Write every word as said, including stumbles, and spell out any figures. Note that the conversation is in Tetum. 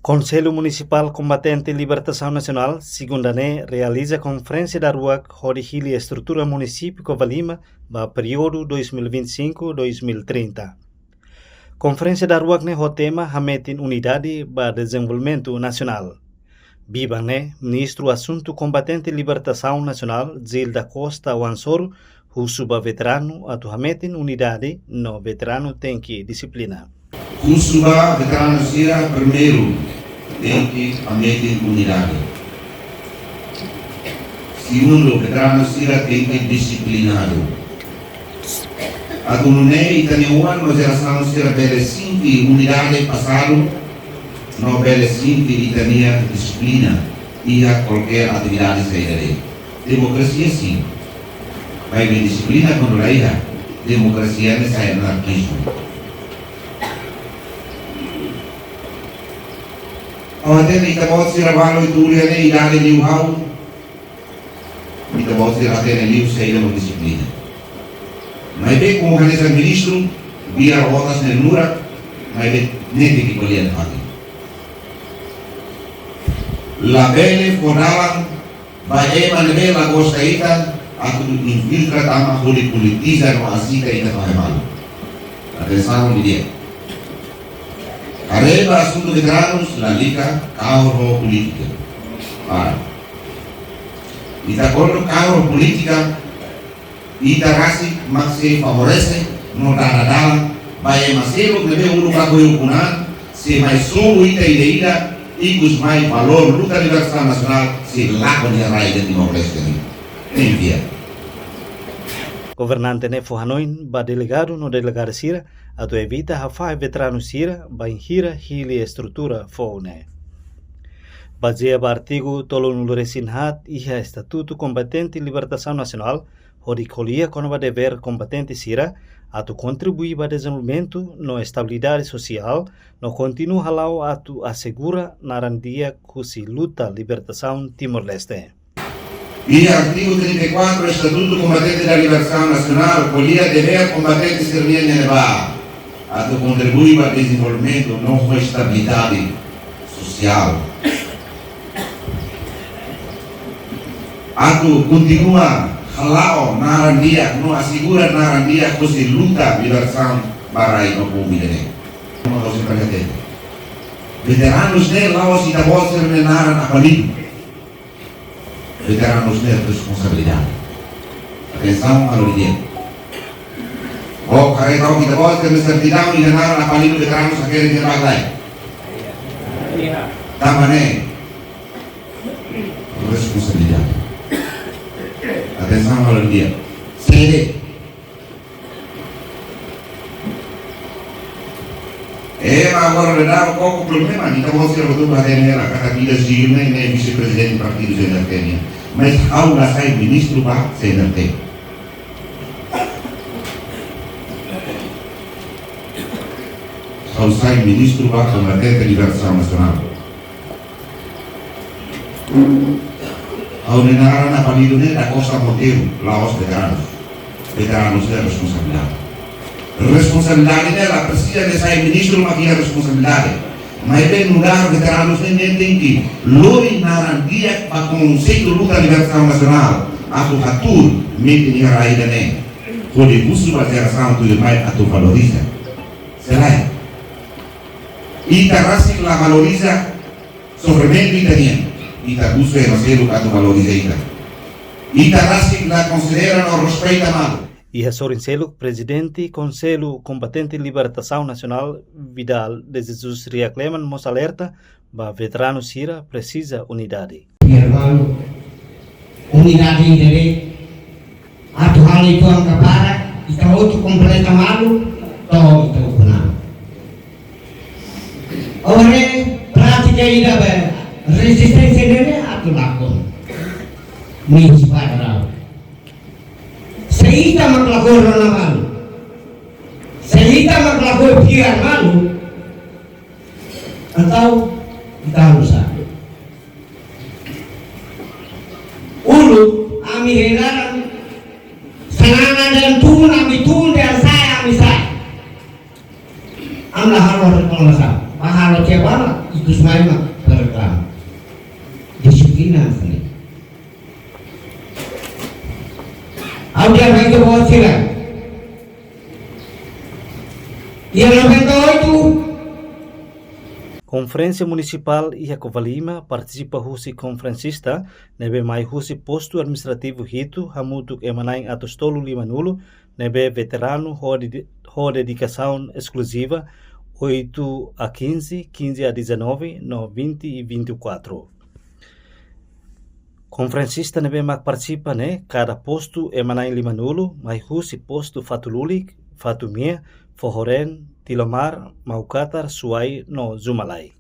Konsellu Munisipál Kombatente Libertasaun Nasionál, segunda ne'e, realiza konferénsia daruak hodi hili estrutura munisípiu Covalima ba períodu dois mil e vinte e cinco, dois mil e trinta. Konferénsia daruak ne'e ho tema Hametin Unidade ba Dezenvolvimentu Nasionál. Biban ne'e, Ministru Asuntu Kombatente Libertasaun Nasionál, Zilda Costa Wansoru, husu ba veteranu atu hametin unidade no veteranu tenke dixiplina. Husu ba veteranu sira, primeiru, tenke hametin unidade. Segundu, veteranu sira tenke dixiplinadu. Atu nune'e ita-nia oan no jerasaun sira bele sente unidade pasadu, no bele sente ita-nia dixiplina iha kualkér atividade saida de'it. Demokrasia sin. Maibé dixiplina kuandu la iha, demokrasia ne'e sai anarkizmu. Ha'u hatene ita-boot sira balu ita-boot nia idade liu ha'u, ita-boot sira hatene liu saida mak dixiplina. Maibé komu hanesan ministru, biar otas ne'e nurak, maibé ne'e tenke ko'alia nafatin. Labele fó dalan ba ema ne'ebé la gosta ita atu infiltra tama hodi politiza no asita ita fahe malu. Atensaun didi'ak. Haree ba asuntu veteranus lalika kahur ho polítika. Para. Ita kuandu kahur ho polítika, ita rasik mak sei favorese no dada dalan ba ema seluk ne'ebé uluk lakohi ukun-an, sei mai sobu ita ida-idak, ikus mai valór luta libertasaun nasionál sei lakon iha rai iha Timor-Leste nian. Envia. Governante ne'e fó hanoin ba delegadu no delegada sira atu evita hafahe veteranu sira bainhira hili estrutura foun ne'e. Bazeia ba artigu tolunulu-resin-haat iha Estatutu Kombatente Libertasaun Nasionál, hodi ko'alia kona-ba devér kombatente sira atu kontribui ba dezenvolvimentu no estabilidade sosiál, no kontinua hala'o atu asegura naran di'ak husi luta libertasaun Timor-Leste. Iha artigu trinta e quatro Estatutu Kombatente da Libertasaun Nasionál, ko'alia devér kombatente sira-nian ne'ebá atu kontribui ba dezenvolvimentu no ho estabilidade sosiál. Atu kontinua hala'o naran di'ak no asegura naran di'ak husi luta libertasaun ba rai no povu ida-ne'e. Uma kau si pakai tete. Veteranus ne'e la'ós ita-boot sira-nia naran apelidu. Veteranus ne'e responsabilidade. Atensaun, halo dia. Ó, karena kau kita bawa ke Mister Tidau, ida naran apelidu veteranus hakerek iha ne'ebá lai. Tanba ne'e. Responsabilidade. Atensaun, halo dia. Sede. Ema agora daudaun koko problema, ita-boot sira hotu hatene hela, katak ida Gil ne'e, ne'e vise-prezidente partidu C N R T nian. Mas ha'u la sai ministru ba C N R T. Ha'u sai ministru ba Kombatente Libertasaun Nasionál. Ha'u-nia naran apelidu ne'e da Costa Monteiro, la'ós veteranus. Veteranus ne'e responsabilidade. Responsabilidade ne'e la presiza ne'e sai ministru mak iha responsabilidade. Maibé nu'udar veteranus ne'e, ne'e tenke lori naran di'ak ba konseitu luta libertasaun nasionál atu hatuur metin iha rai ida-ne'e. Hodi husu ba jerasaun tuirmai atu valoriza. Selae ita rasik la valoriza sofrimentu ita-nian, ita husu ema seluk atu valoriza ita. Ita rasik la konsidera no respeita malu. Iha sorin seluk, Prezidente Konsellu Kombatente Libertasaun Nasionál, Vidal de Jesus Riakleman, mós alerta ba veteranu sira presiza unidade. Fiar malu, unidade ida-ne'e atu halo ituan ka barak, ita hotu kompleta malu, to'o ita ukun-an. Agora, prátika ida be rezisténsia ne'e atu lakon. Nia husi para. Se ita mak lakohi rona malu, se ita mak lakohi fiar malu, entaun ita halo sá? Uluk, ami hiraran, sanana dehan tun, ami tun, dehan sa'e, ami sa'e. Ami la halo reklamasaun, la halo cebala. Ikus mai mak para reklama. Disiplina hanesan ne'e. Ha'u dehan ba ita-boot sira. Iha noventa e oito. Konferénsia Munisipál iha Covalima partisipa husi konferensista ne'ebé mai husi postu administrativu hitu hamutuk ema na'in atus tolu limanulu ne'ebé veteranu ho dedi-, ho dedikasaun eskluziva oito a quinze, quinze a dezanove, no vinte e vinte e quatro. Konferensista ne'ebé mak partisipa ne'e, kada postu ema na'in limanulu, mai husi postu Fatululik, Fatumea, Fohorem, Tilomar, Maukatar, Suai no Zumalai.